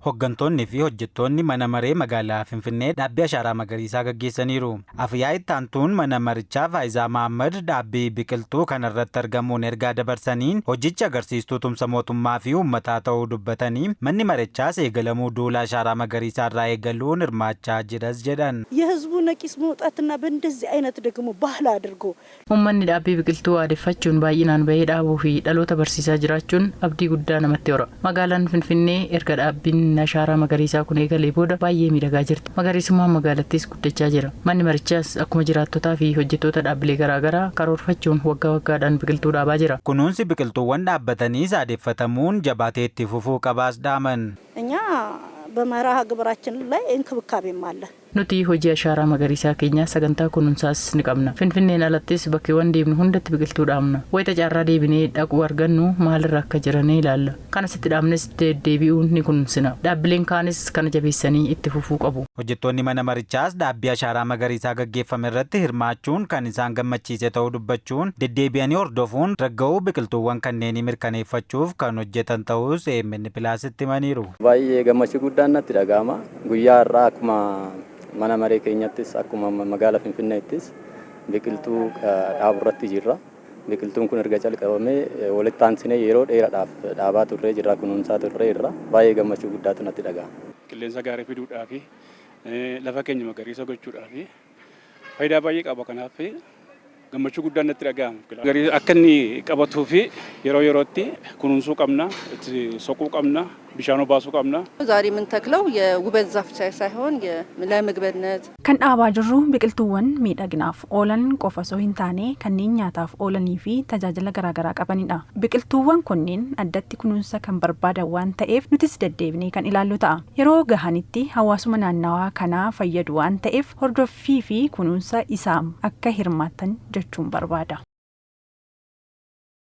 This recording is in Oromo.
Hoggantoonni fi hojjettoonni mana maree magaalaa Finfinnee dhaabbii ashaaraa magariisaa gaggeessaniiru. Afyaa'ii itti aantuun mana marichaa Faayizaa Mahaammad dhaabbii biqiltuu kanarratti argamuun ergaa dabarsaniin hojichi agarsiistuu tumsa mootummaa fi uummataa ta'uu dubbatanii manni marichaas eegalamuu duula ashaaraa magariisaarraa eegaluun hirmaachaa jiras jedhan. የህዝቡ ነቂስ መውጣትና በእንደዚህ አይነት ደግሞ ባህል አድርጎ Uummanni dhaabbii biqiltuu aadeffachuun baay'inaan bahee dhaabuu fi dhaloota barsiisaa jiraachuun abdii guddaa namatti hora. Magaalaan Finfinnee erga dhaabbiin ashaaraa magariisaa kun eegalee booda baay'ee miidhagaa jirti. Magariisummaan magaalattiis guddachaa jira. Manni marichaas akkuma jiraattotaa fi hojjettoota dhaabbilee garaagaraa karoorfachuun waggaa waggaadhaan biqiltuu dhaabaa jira. Kunuunsi biqiltuuwwan dhaabbataniis aadeffatamuun jabaatee itti fufuu qabaas dhaaman. እኛ በመርሃ ግብራችን ላይ እንክብካቤም አለ። Nuti hojii ashaaraa magariisaa keenyaa sagantaa kunuunsaas ni qabna. Finfinneen alattis bakkeewwan deemnu hundatti biqiltuu dhaabna. Wayita carraa deebinee dhaquu argannu maalirra akka jiran ilaalla. Kan asitti dhaabnes deddeebi'uun ni kunuunsina. Dhaabbileen kaanis kana jabeessanii itti fufuu qabu. Hojjettoonni mana marichaas dhaabbii ashaaraa magariisaa gaggeeffame irratti hirmaachuun kan isaan gammachiise ta'uu dubbachuun deddeebi'anii hordofuun ragga'uu biqiltuuwwan kanneenii mirkaneeffachuuf kan hojjetan ta'uus AMN Plusitti himaniiru. Baay'ee gammachuu guddaan natti dhaga'ama. Guyyaa har'aa akkuma mana maree keenyattis akkuma magaala Finfinneettis biqiltuu dhaabu irratti jirra. Biqiltuun kun erga calqabamee walitti aansinee yeroo dheeraadhaaf dhaabaa turree jirra, kunuunsaa turree jirra. Baay'ee gammachuu guddaatu natti dhaga'ama. Qilleensa gaarii fiduudhaa fi lafa keenya magariisa gochuudhaa fi faayidaa baay'ee qaba. Kanaaf gammachuu guddaan natti dhaga'ama. Akka inni qabatuu fi yeroo yerootti kunuunsuu qabna, itti soquu qabna, bishaan obaasuu qabna. ዛሬ የምንተክለው የውበት ዛፍ ብቻ ሳይሆን ለምግብነት Kan dhaabaa jirru biqiltuuwwan miidhaginaaf oolan qofa osoo hin taane kanneen nyaataaf oolanii fi tajaajila garaagaraa qabanidha. Biqiltuuwwan kunneen addatti kunuunsa kan barbaadan waan ta'eef nutis deddeebinee kan ilaallu ta'a. Yeroo gahanitti hawaasuma naannawaa kanaa fayyadu waan ta'eef hordoffii fi kunuunsa isaa akka hirmaattan jechuun barbaada.